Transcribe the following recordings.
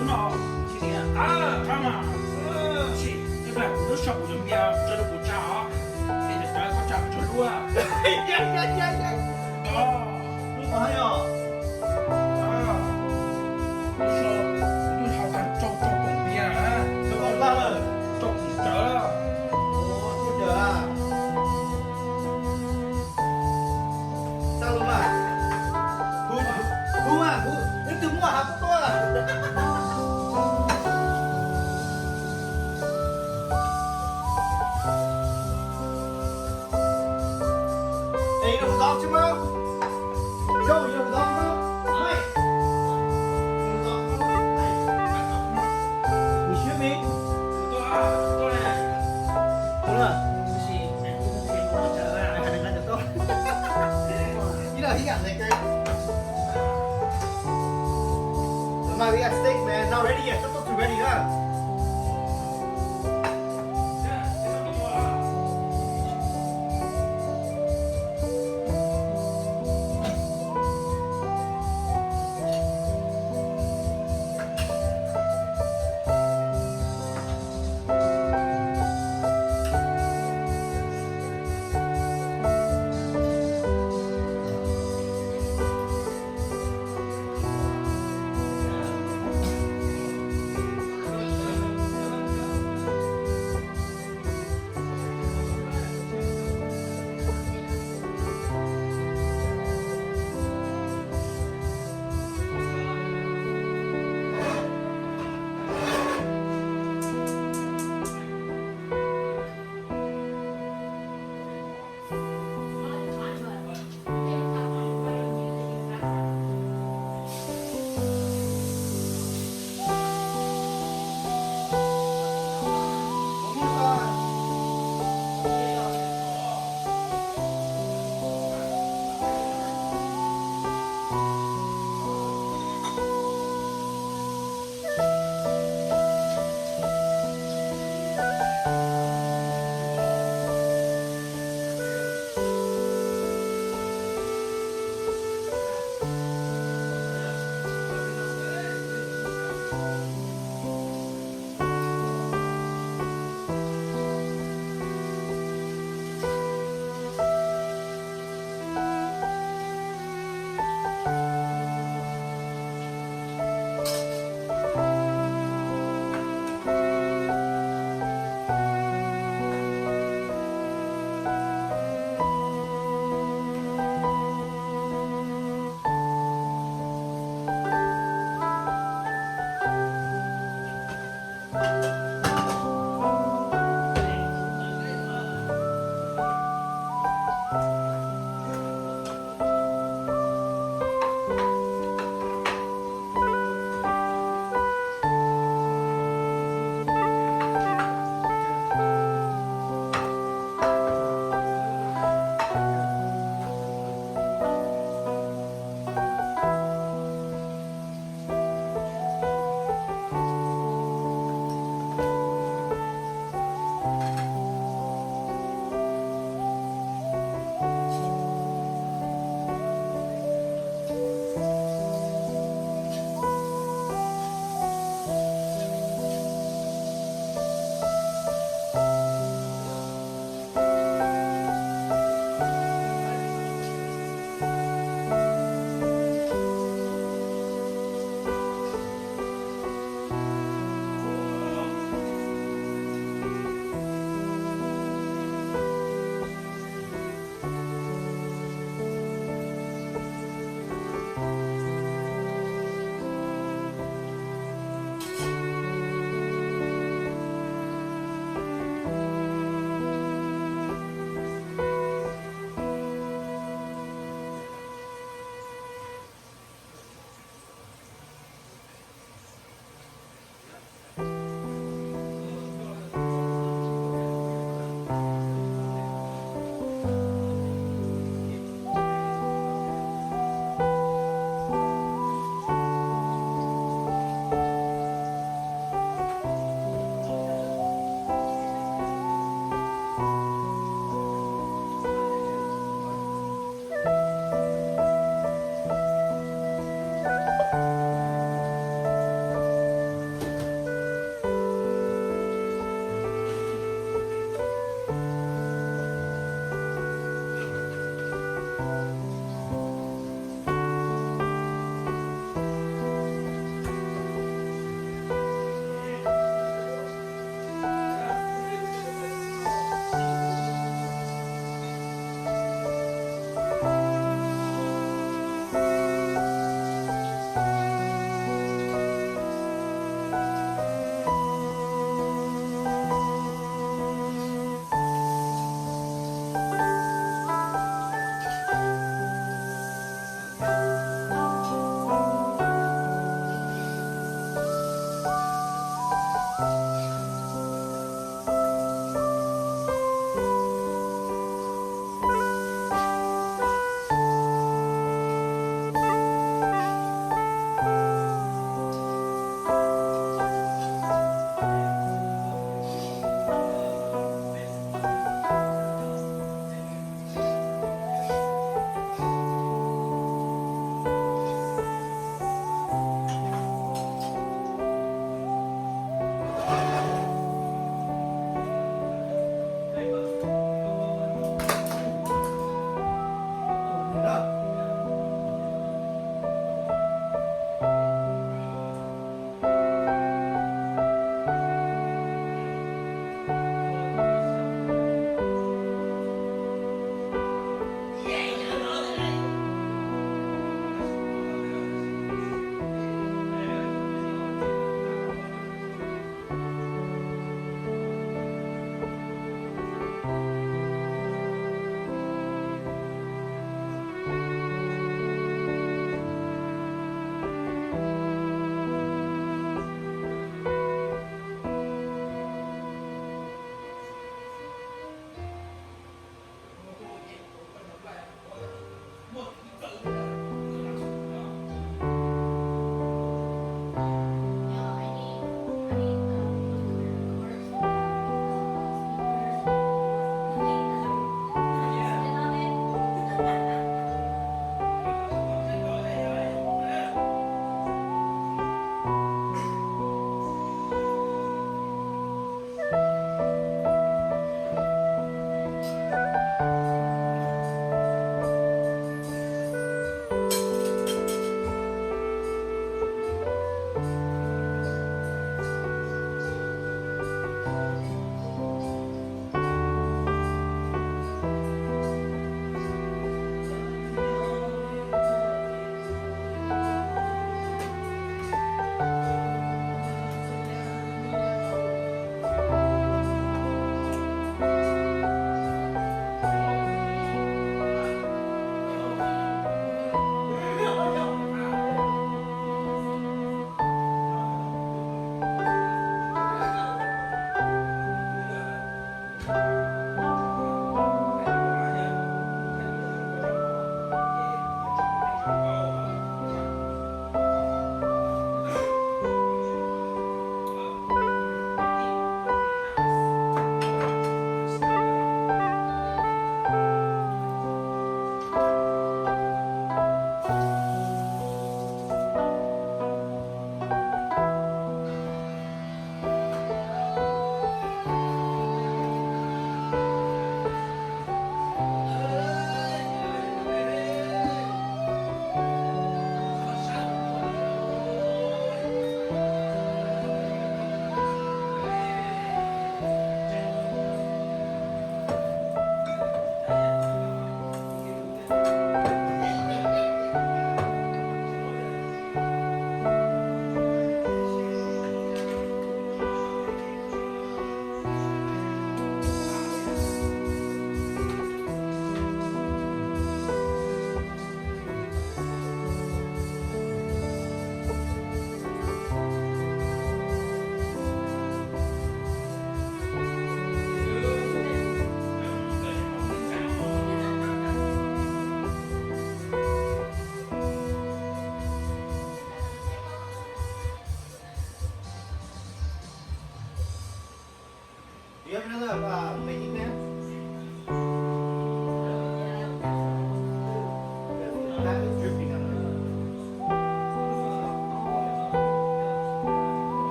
Lub no, tsis tias, a, rab mas, tsis, ib pliag kuv twb so kuv cov npias rau rau kuv tsa os, es cov koj tsa kuv cov duab. Lub no yog, lub so, kuv twb haus tag rau rau kuv npias, rau kuv ntawd. Xab lub mas, kuv, kuv mas, kuv, leej twg muaj hav kub tuaj. Ê, you know who dogs tomorrow? Joe, you know who dogs tomorrow? Mike. You know who dogs tomorrow? Mike. You should be. Hold up. You know, he got that guy. Somebody, we got steak, man. Not ready yet. It's not too ready, huh?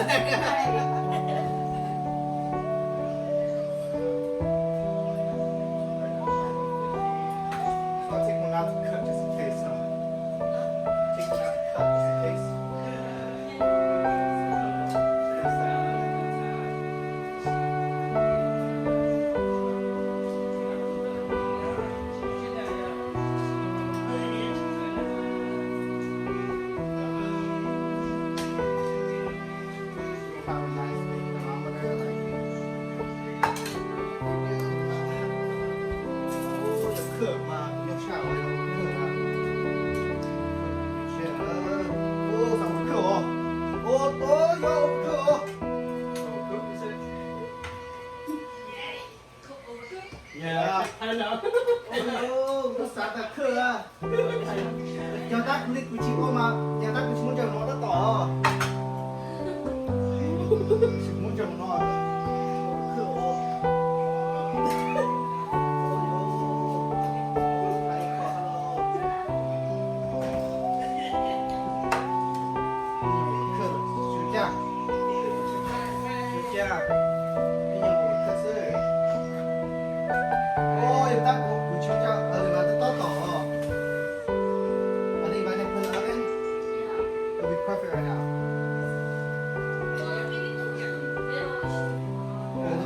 I'll take one out to cut just in case. Uh, take one out to cut just in case. Kuv xav tau khawj a. Yog tab kuv li kuv tsis ua mas, yog tab kuv tsis muab coj no tab tom. Tsis muab coj no. Khawj, swm caj. Swm caj. Ib nyuag khawj xwb. Oj, yog tab kuv, kuv tsis coj, ua li mas tab tom. Ua li mas, put it in. It'll be perfect right now.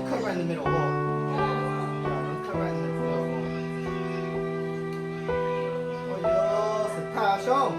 Cut right in the middle. Cut right in the middle. Oj, yog xwm txheej xyoob.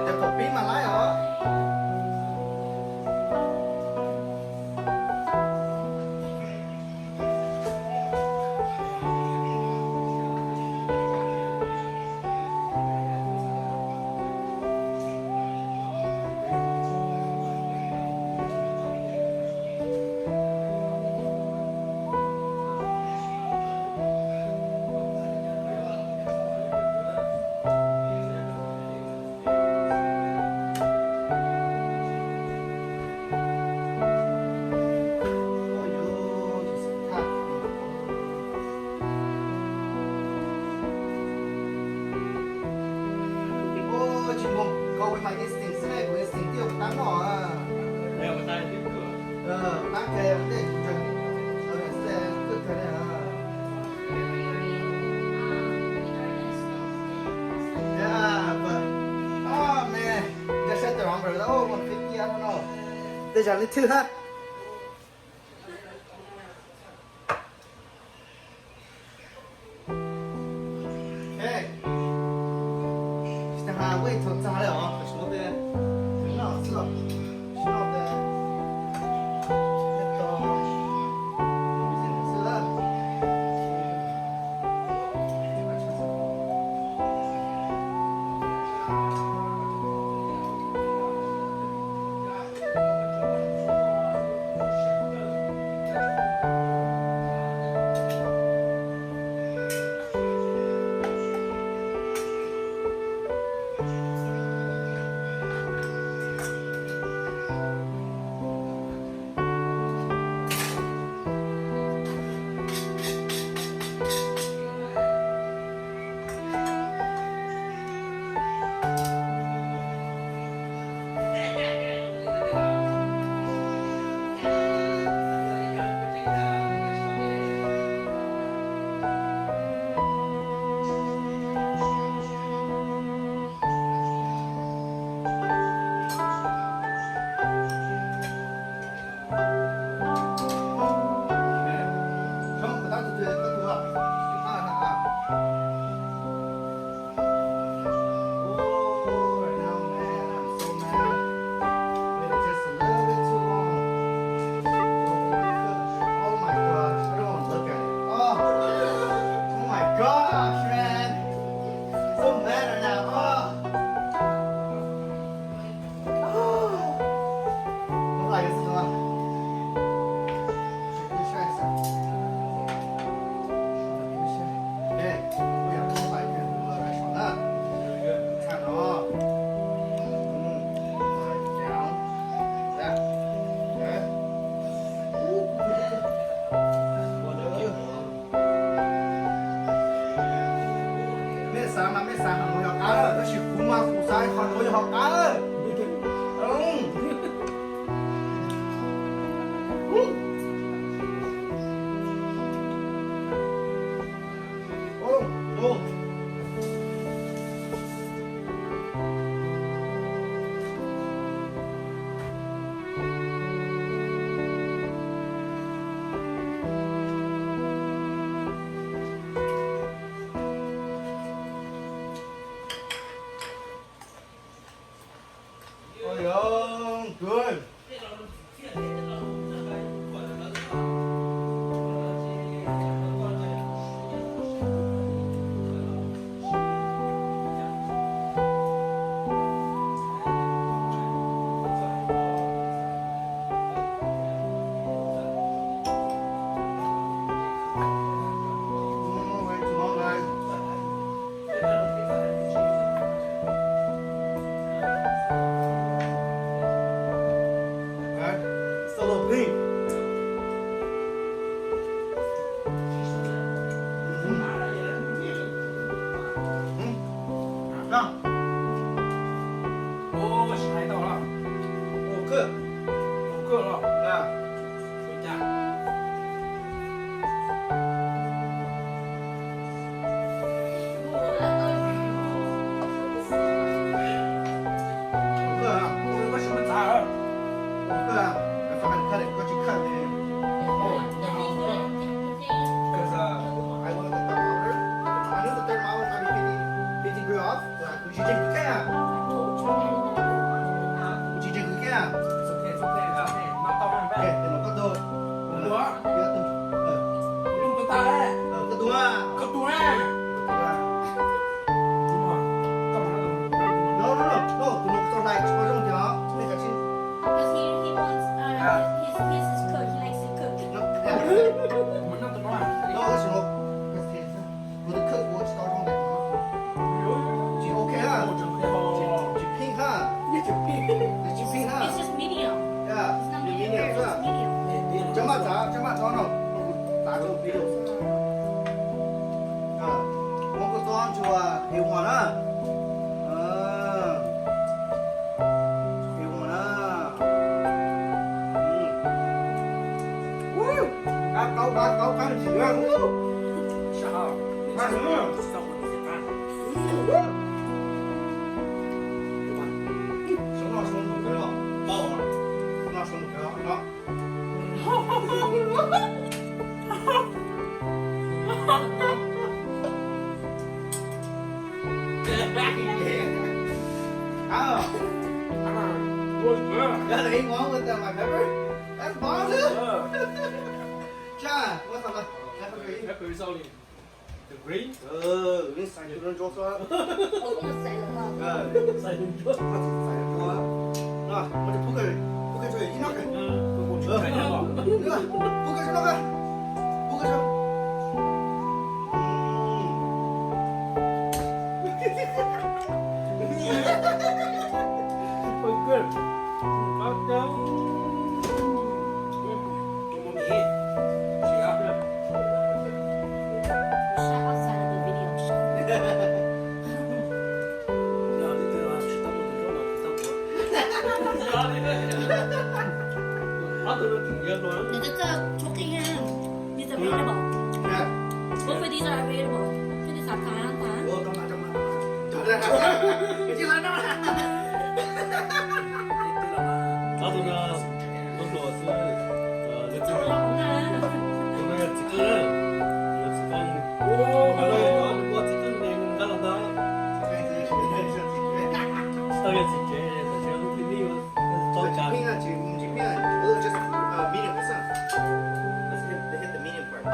Cov kaum pib mas laib os. Tsis mus, go with my instinct xwb ne, kuv instinct twb yog kuv tab noj. Tab kawg tej kuv tseem, kuv tseem xwb kawg ne. Yeah, but, oh man, just set the wrong, bro. Oh, one fifty, I don't know. Tej zaum li thwj hab. Ej, tsis tas has ua ib thaum txog li os, tam sim no peb noj xwb los, tsis noj peb nyob tog xwb lawm. Gosh, man. So mad right now. Oh. Oh. Look like it's gonna. Hey, we gotta come by here. Look like it's gonna. Kind of. Mm. Down. That. Okay. Ooh. Mej xav mas mej xav qhov nuav yog qab, tab sis kuv mas kuv xav qhov nuav yog qhov qab. Ôi giời, good. Solo pig. Fifteen degree off. Kuv tsis ntseeg kuv kheej. Kuv tsis ntseeg kuv kheej. Koj tuag. Koj tuag. Koj tuag. No, no, no, no, tus no tau hlais tsis pom zoo tiag. Because he, he wants, uh, his, his, his is cooked. He likes to cook. No, no, no, no, no, no. Kuv tus kheej kuv tsis tau zoo ntawm no. Tsis ok ha. Tsis pheej ha. Tsis pheej ha. It's just medium. Yeah, it's not medium rare, it's medium. Tsa maj txav, tsa maj txav no. Txav rau video. Muab kua txob ntsuas ev huam na. Ev huam na. Qab, qab, qab, qab, qab. Noj sua nus kawg los, noj sua nus kawg los no. Oh, I gotta eat one with uh, my pepper. That's bomb, dude. John, what's up, man? Pepper green? Pepper is only the green? Ntxais tus no ntsuab xwb. Ntxais tus ntsuab. No, muab cov pub kiag, pub kiag rau ib no. Pub kiag rau no, pub kiag rau. Good. It's a choking hand. It's available. Both of these are available. Cái này xả thải an toàn. Tus no, tus no, tus no yog txiv qeej, yog txiv qeej. Tus no yog ua txiv qeej ne, nqa los ntag. Tsis tau yog txiv tsev, txiv tsev lub thib nij, tau cas. Medium, just, uh, medium, what's up? Let's hit, hit the medium part.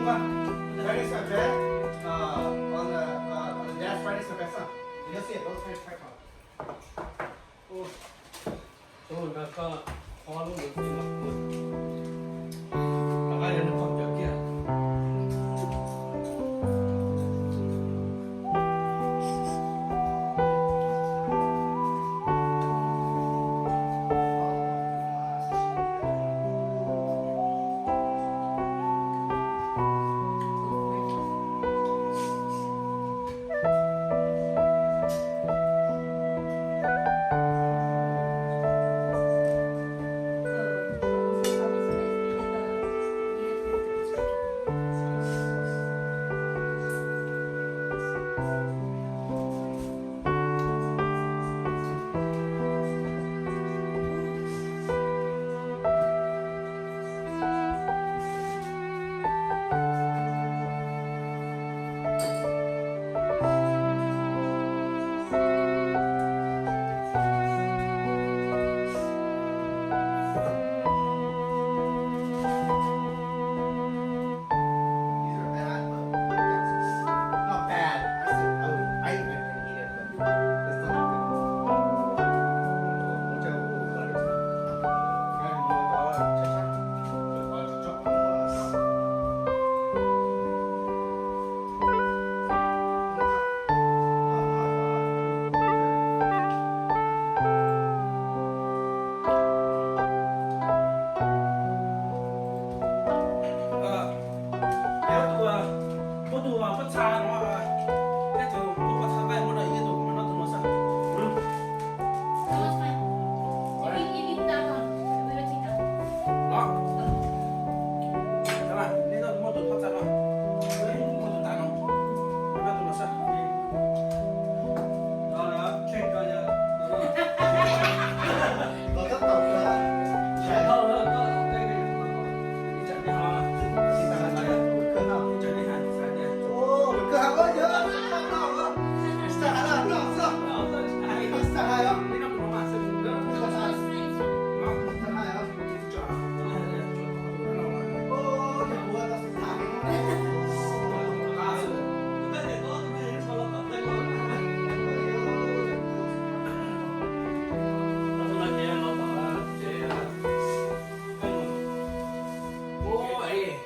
Friday's my best. Uh, on the, uh, on the desk, Friday's my best, huh? You'll see it. Those guys check on. Oh. These are bad, but not bad. I said I would, I would eat it, but it's not that good. Muab tus pob txha no, ib tug muab pob txha nqaij muab rau ib tug, muab noj tus no xwb. Los, nej noj muab tus pob txha no, muab tus no, muab noj tus no xwb.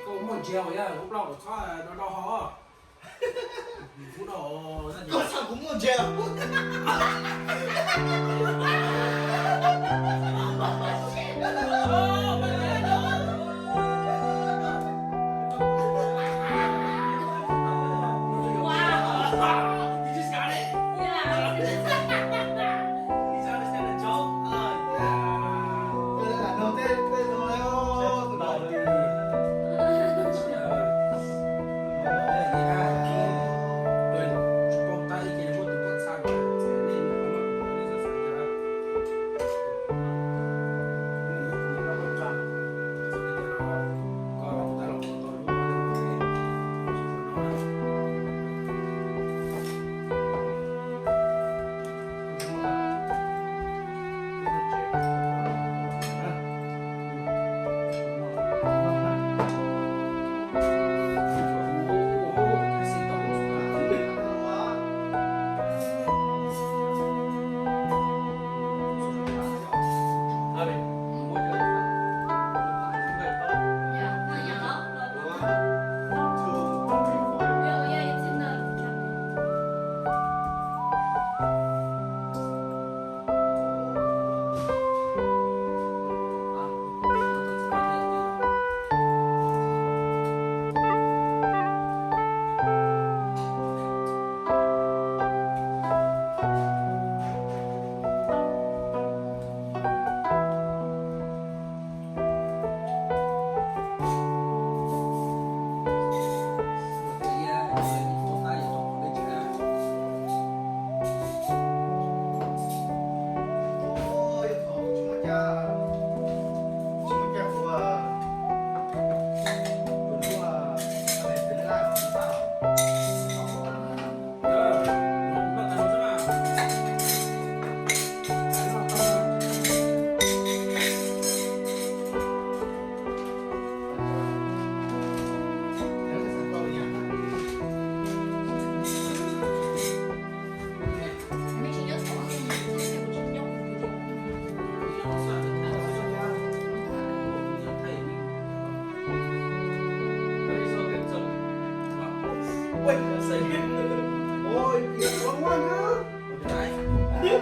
Koj muaj ntsia, lub plab kuv txhob do do ho. Koj xav kuv muaj ntsia.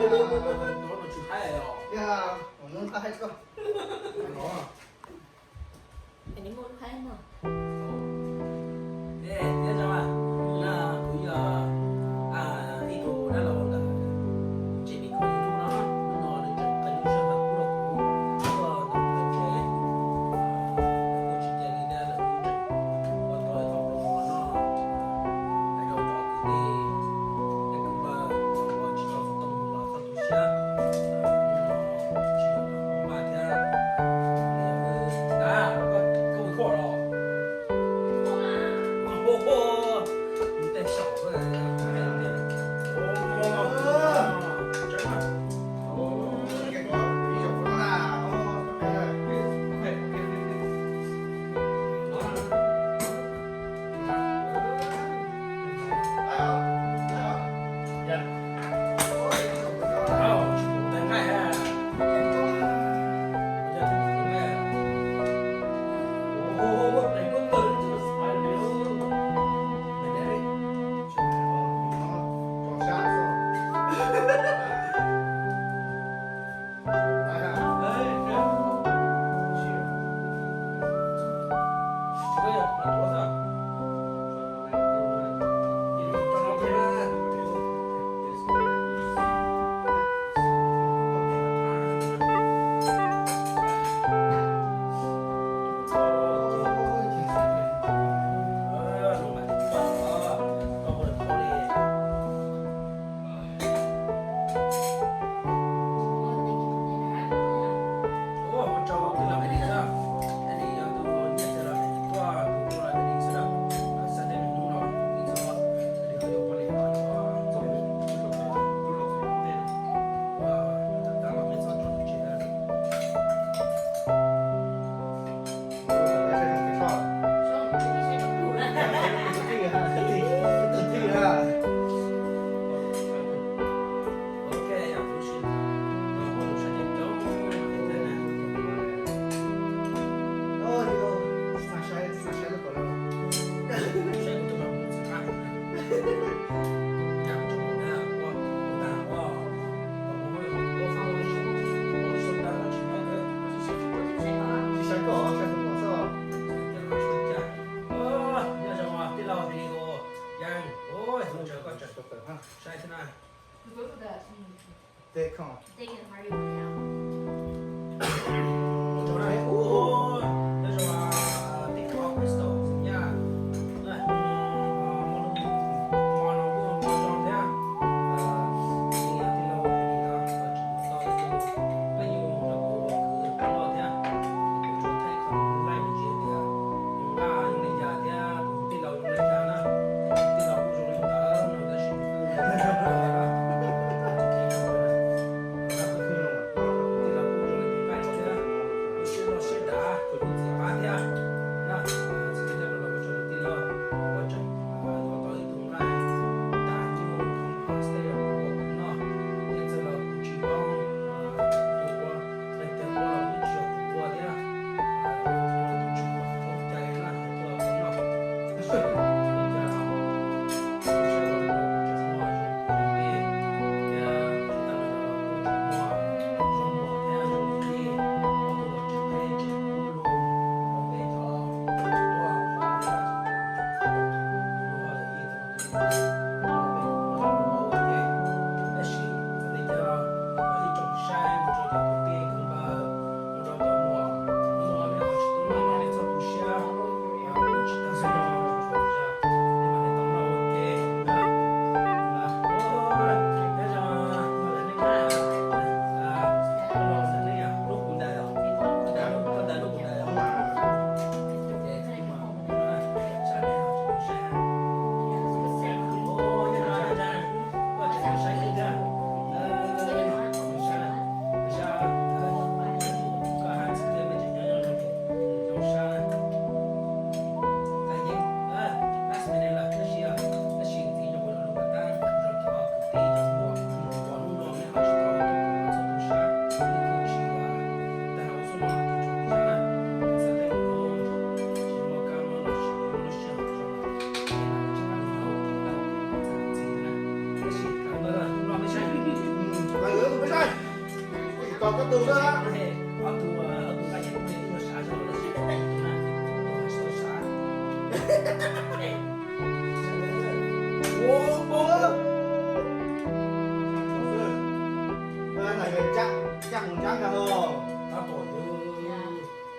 Nov no tsis haib os. Yog, kuv muab qab haib koj. Nov. Neb nyob zoo, kuv yog ib tug dab laug ntawm tsev me koj YouTube no, hnub no nws tseem qee lub sij hawm pub rau kuv tuaj ntaus tsev, kuj tsis cia li thiab, lawv kuj tseem ua tau ib qho promo no, hais rau cov kwv tij, cov kwv npawg uas tsis tau xov tooj los txhob tu siab, hnub no tsis yog hnub mas thiab, koj ua khuaj los. Nyob zoo tij laug video Yeej, ua tsaug koj tseem saib thiab na. Tus xwb. Ob tug, ob tug nqa yam kuj ua sav zog lawm, tus na, tus sav. Tab tom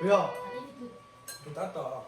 yog, tab tom.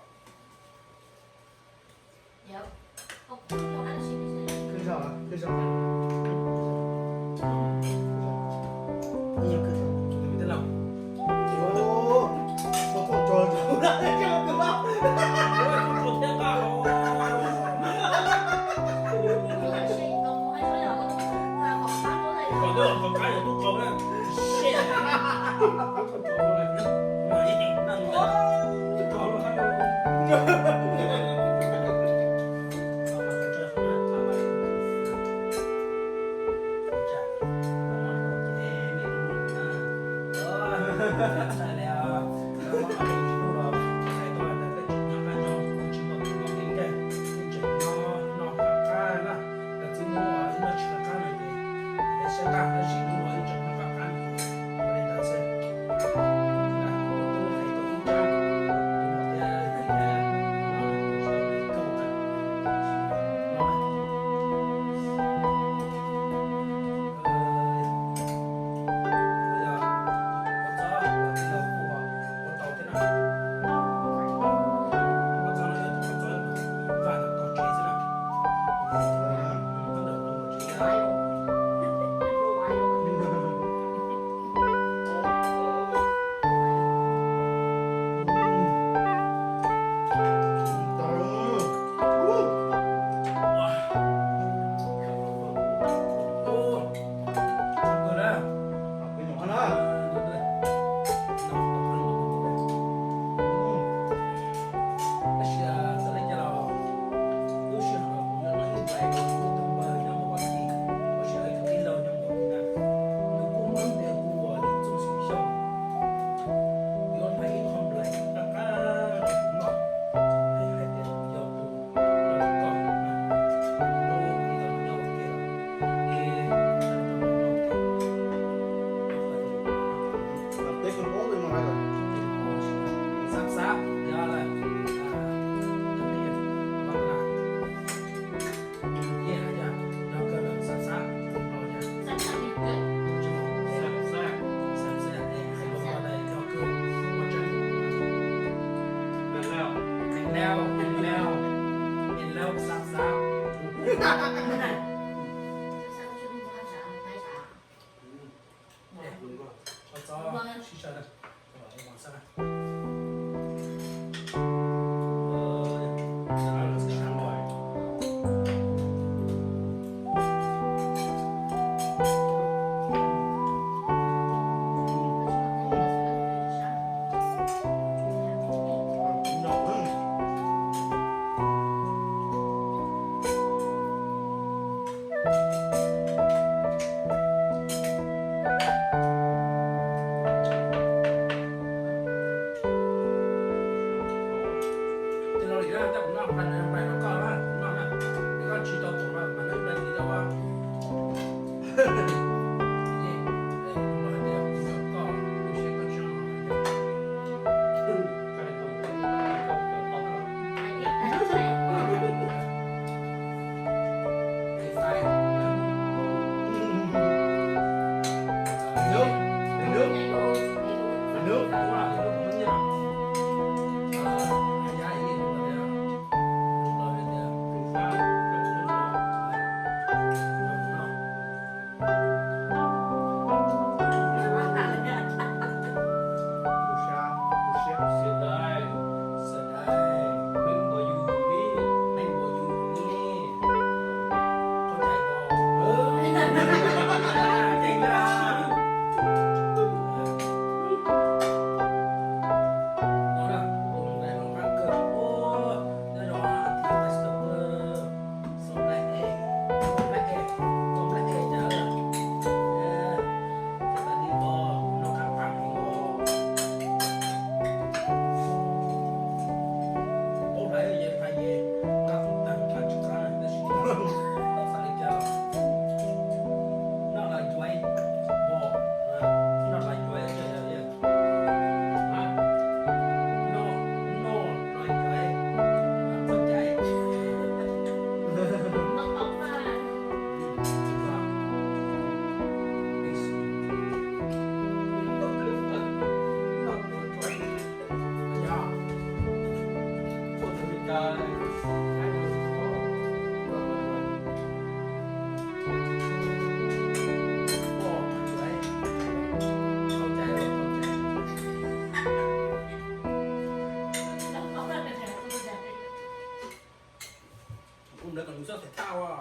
Ua ntawd kom nws txhob tawm tag ua.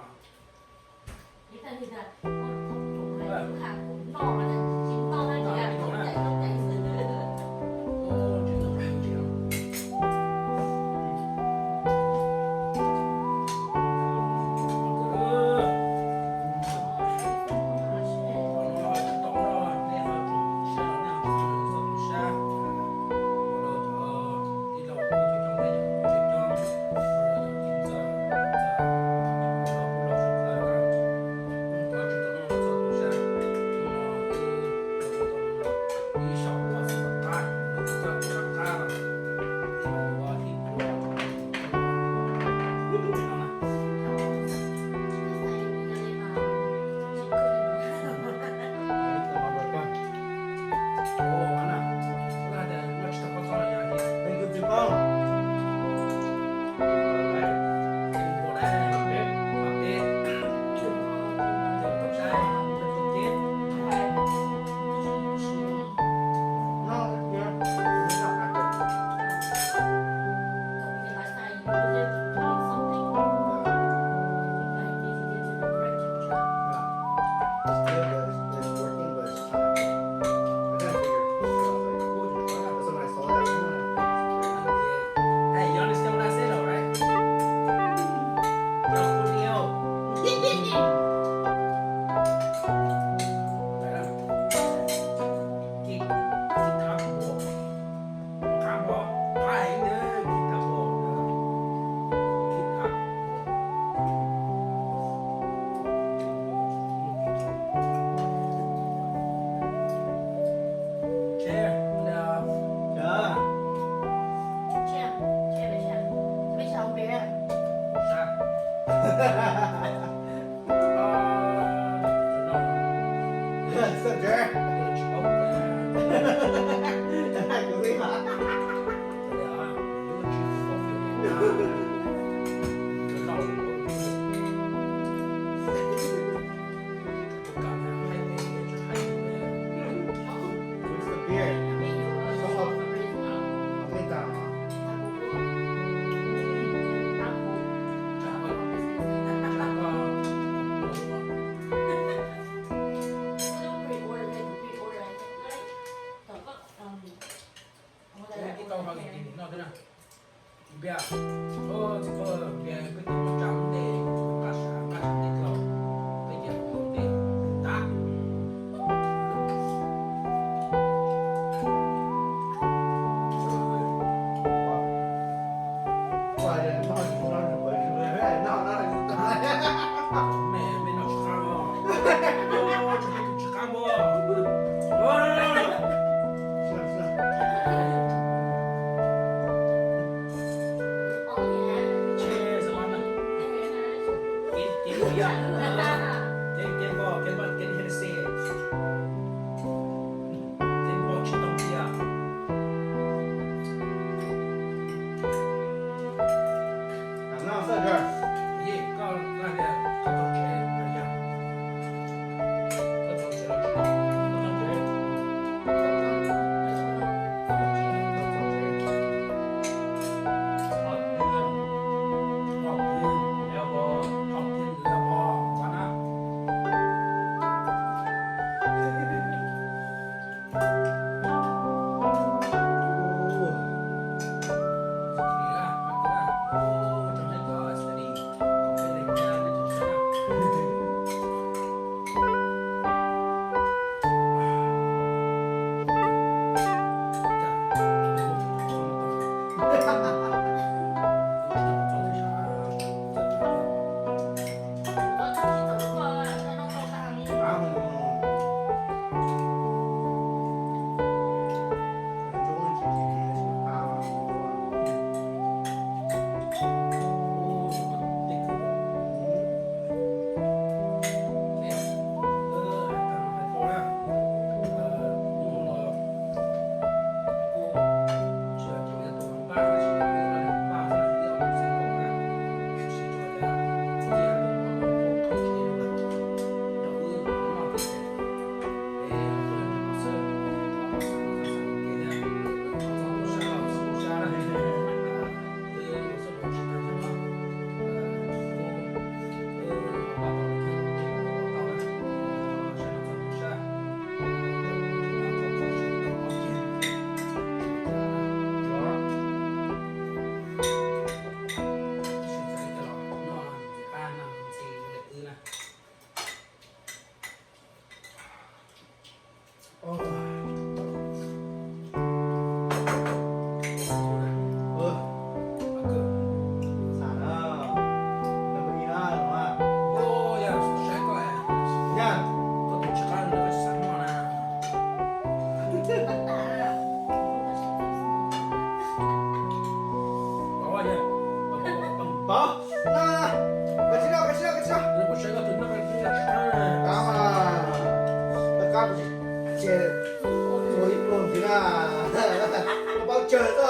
Ib tau ho tis nim no thiab na. Npias, txiv pog, npias peb tus muaj tsa mus ntej, nqa sav nqa sav ntej dlhau, peb ces mus ntej tas. Me, me no tsis qab os. Tsis qab os. Hov, na, koj tsis noj, koj tsis noj, koj tsis noj. Koj mas, koj kab ces txuas ib pluag ntxiv na, koj paub tsawg xwb.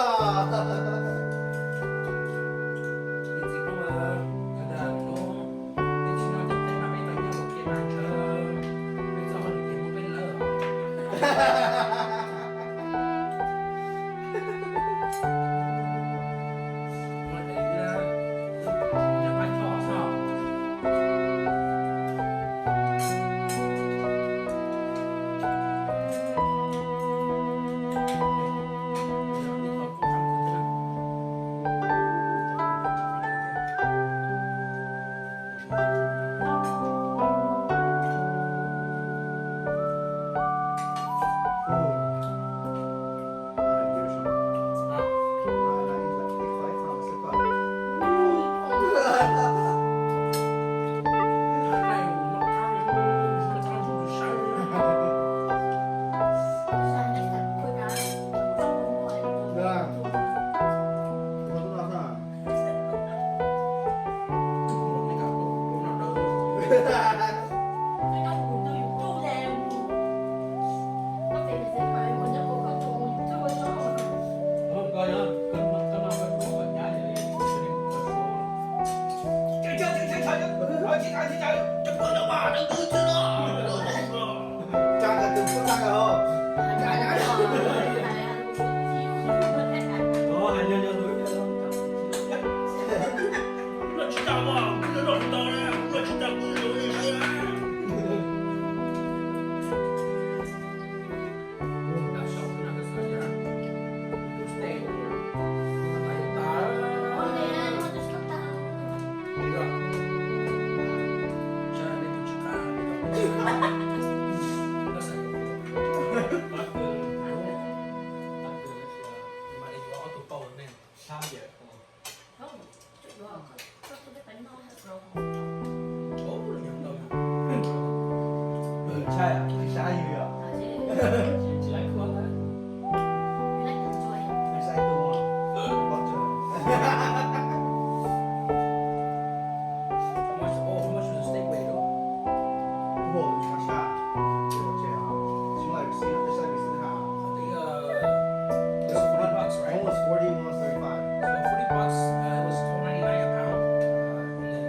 Almost forty, almost thirty-five. So forty bucks, uh, it was twelve ninety-nine a pound. Uh, and then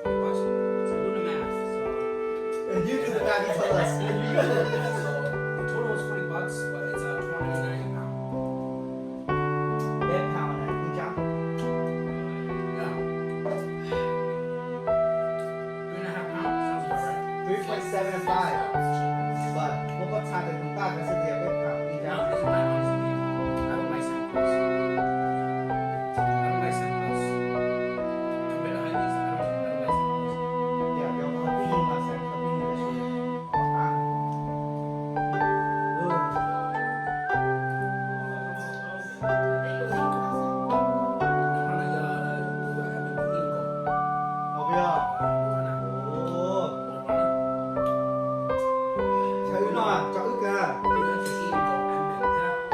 forty bucks. So do the math. So you do the math, you tell us. So the total was forty bucks, but it's uh, twelve ninety-nine a pound. Peb pound na, ib tsab? Yeah. Three and a half pounds, sounds about right. Three point seven five. But muab koj txhais tus tus taj kav xwb tias peb pound ib tsab. No, it's not honest opinion. I don't like Santa Claus. I don't like Santa Claus. Compared to Huggies, I don't, I don't like Santa Claus.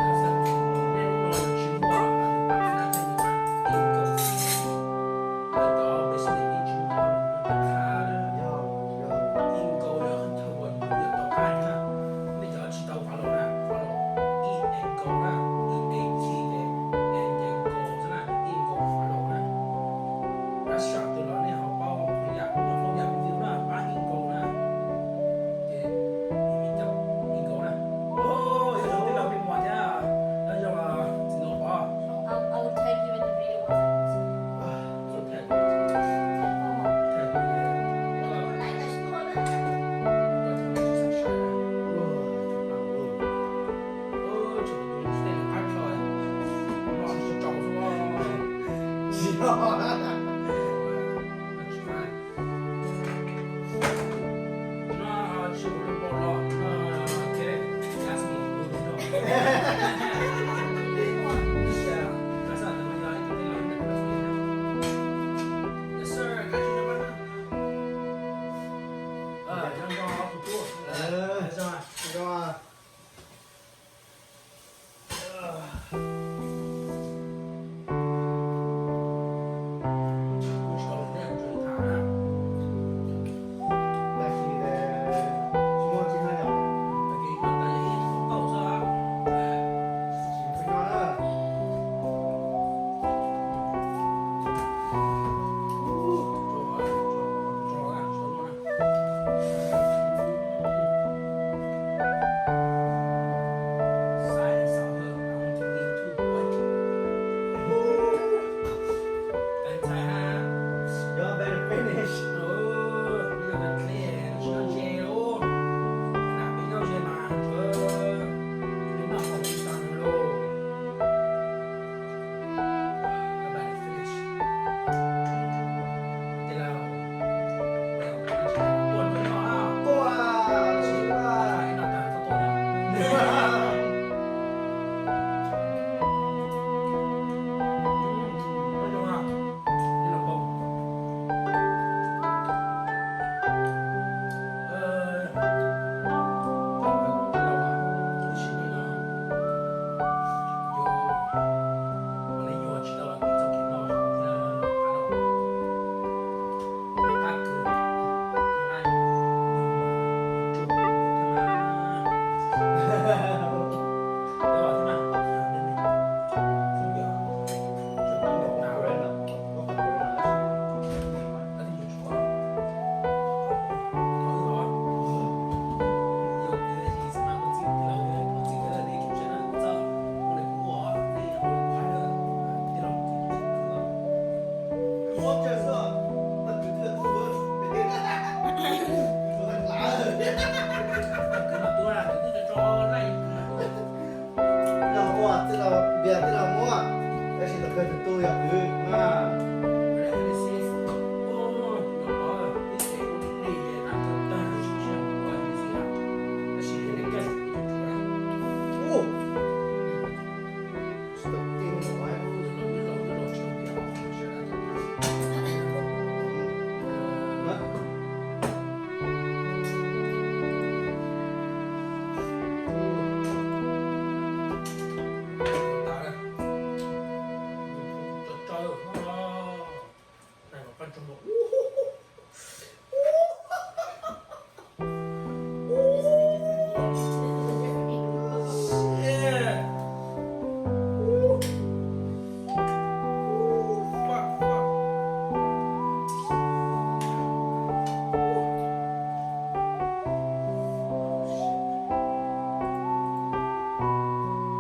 Tias cov qhov tib neeg mas Santa Claus tib neeg tab sis qhov qab. Tij laug ua, tij laug Npias, tij laug Muab, tab sis los kawg tus tub yog kwv na.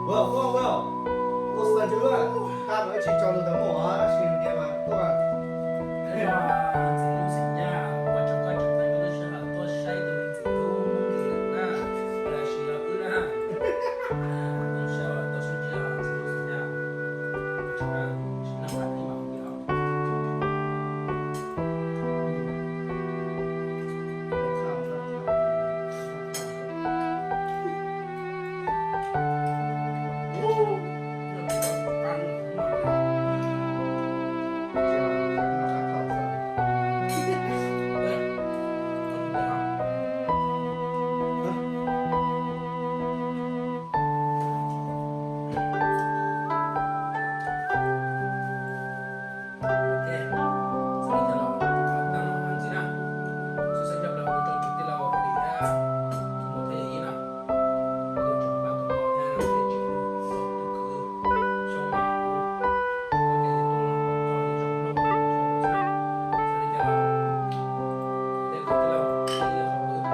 Ua, ua, ua, ua xav twv, qab ib tsis tso lus tau muaj tab sis tias mas tuaj. Ntxim hlub xeem Nyab, ua tsaug koj tseem tau yuav lub sij hawm tuaj saib tus me ntxim hlub Hmoob Lis lawm na, los sis los wb na. Ntxim hlub xeem Nyab, ua tsaug, tsis noj qab ib mam ua li os.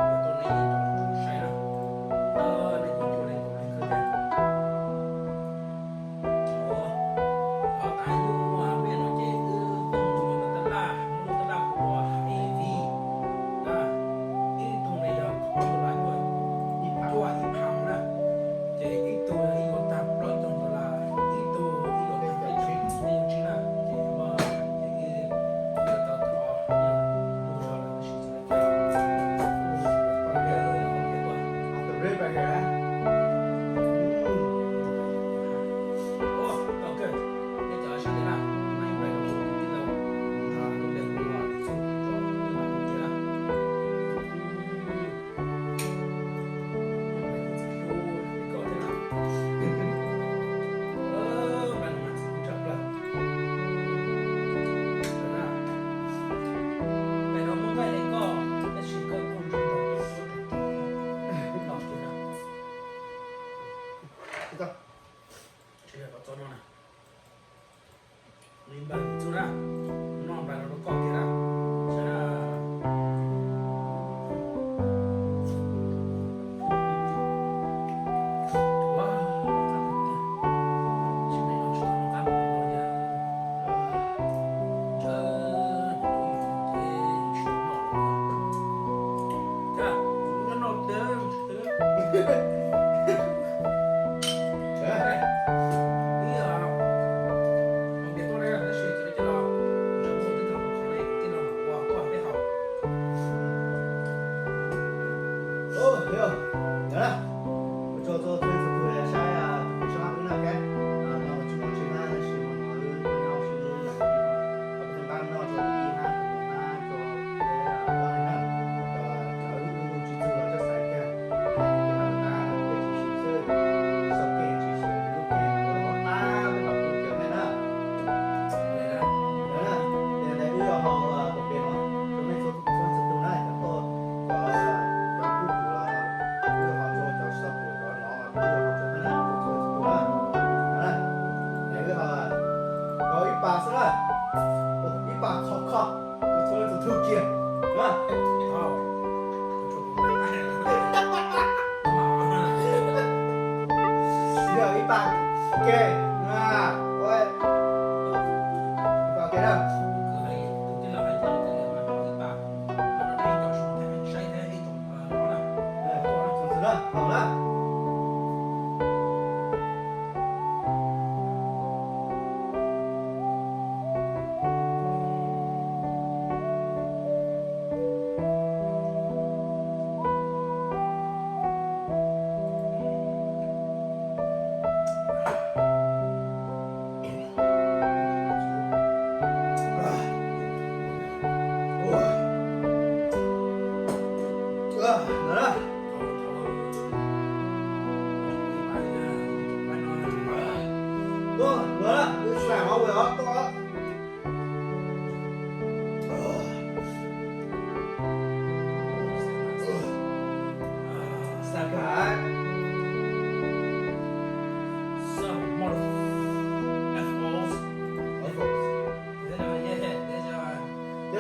Thov tas ib lub mej no ces wb tuaj mus yog tab laj, lub tab laj kuv ua heavy na, ib tug ne yog qhov tus laj cuaj, ib phav na, ces ib tug yog ib yuav tag plaub caug dollar, ib tug ib yuav tag peb caug tsib na, ces muaj ces wb yuav tau thov tus zog lawm tab sis Li npawg txuj na, noj npawg no rau koj kiag na, saib na. Ua tsaug txhua leej txhua tus saib tus pem sab hab wb na, no tsis muaj tsis hab tab sis mas no wb nyob sib hlub lam ib no, kuv pheej pab noj rau ib hab tus mus hab rau peb ua li na, cov wb tsis txwg los coj xaiv kiag, tus hab tab peb tsis sim xwb, sau kev tsis sim lub kev ua pab peb pab kuv cov mej na. Ces wb yuav haus pem no rau mej txhua txhua tus na, cov tuaj, cov, cov kuj tus los wb yuav haus rau, cov tsis tau tus cov no wb yuav haus rau na, txhua txhua tus na. Ces wb haus, haus ib pas xwb na, ib pas khov kho, txhua txhua tus kiag na. Yog ib pas ke na, ib pas ke na.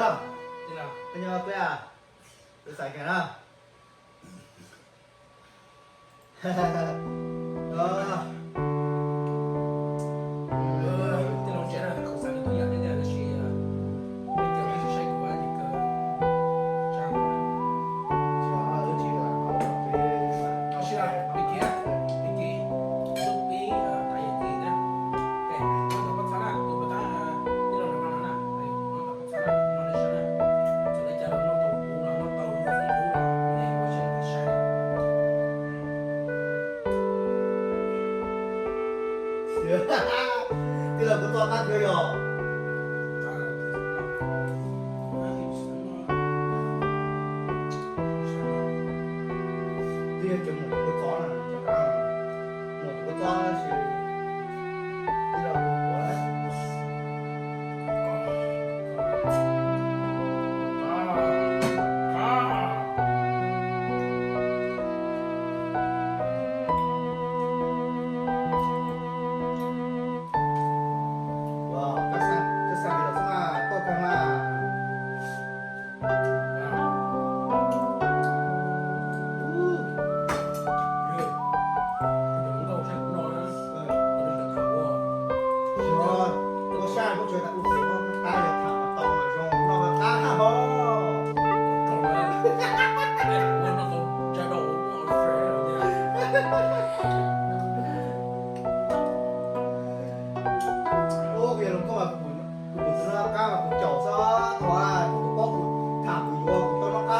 Nyob, kuv xav kiag na. Tij laug, kua txob qab kawg yog. Twb yog cov muam kua txob na, muam kua txob tab sis tij laug tus puav lawm. Ua kuv yog hluas nkauj mas kuv, kuv tus no qab mas kuv caum xwb, thaum kuv paub kuv tham kuv yuav kuv tau noj qab.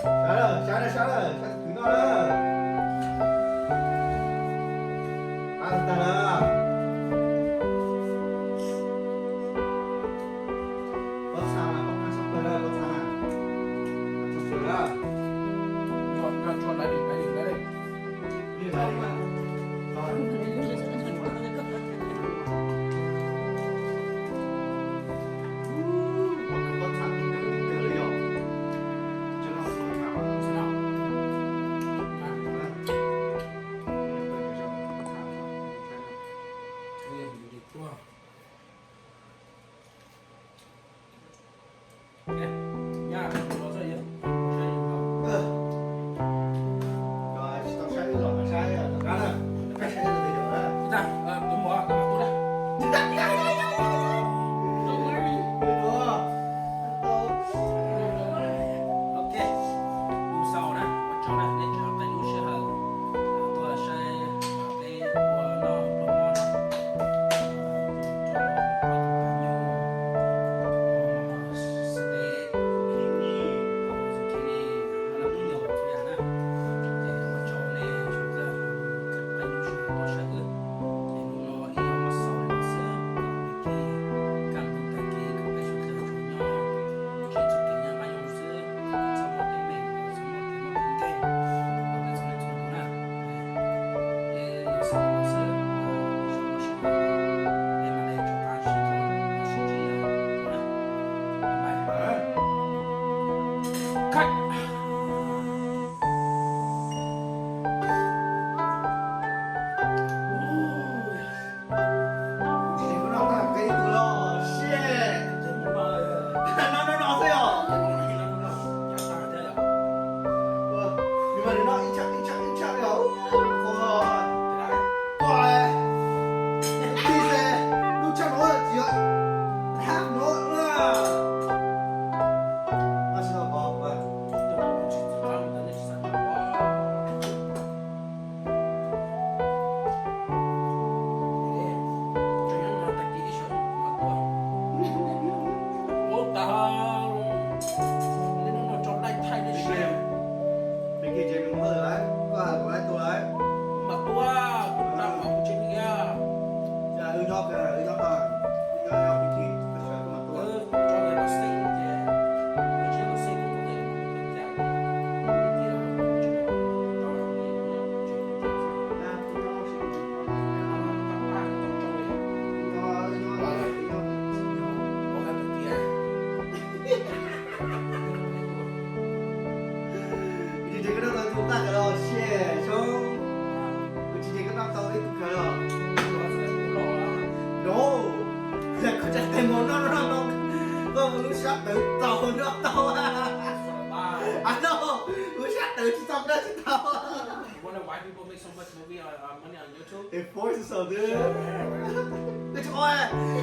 Sab lawm, sab lawm, sab lawm, sab twv noj lawm. Qab tag lawm. Pob txha mas pom qab tshaj plaws lawm, pob txha mas. Qab tshaj plaws lawm. Ok, lub xaus na, ua tsaug na, nej tseem qee lub sij hawm tuaj saib peb ua noj pluas mov no. Rau ob tug phooj ywg, xws li Sab tawv txaus nrog tau. Ano, kuv sab tawv tsis txaus nrog tsis tau. Wonder why people make so much movie on, uh, money on YouTube. It forces us, dude. It's all,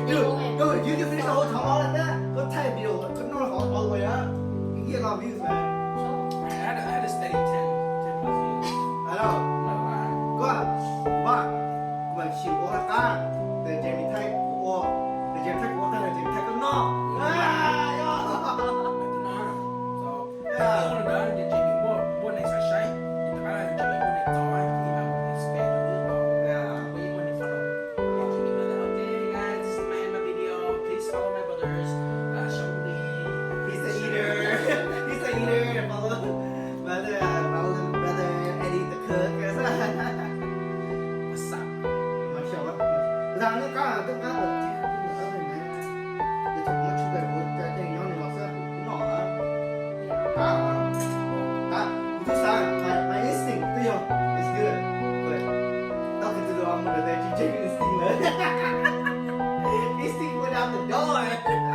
dude, dude, you can finish the whole talk all like that. Go take a video, go no, all the way up. You can get a lot of views, man. I had to, I had to study ten, ten plus years. I know. No lie. Koj, kuv mas, kuv mas tsis ua qab, tes Jamie Thaib kuv ua, tes Jamie Thaib kuv ua tag, tes Jamie Thaib koj noj. Tus no, so, ua ntawd ces tseem muaj, muaj neeg xav saib, ces rov qab ces muaj neeg txo, ib mas mus expand rau lub tod, ua ib muaj neeg follow. Okay, guys, this is my end of my video. Please follow my brothers. Uh, Shongli. He's the eater. He's the eater. Follow brother, uh, my little brother, Eddie the cook. What's up? Mas xyaum, mas xyaum. Zag nej qab, twb qab lawm, twb qab lawm ne. Yog thaum muab tshaj plays kuv cov ceeb nyob nws los xwb, kuv noj na. Qab, qab, kuv twb xav, my, my instinct twb yog, it's good. But tau kis twg los mus lawm tes tsis check instinct lawm. Instinct went out the door.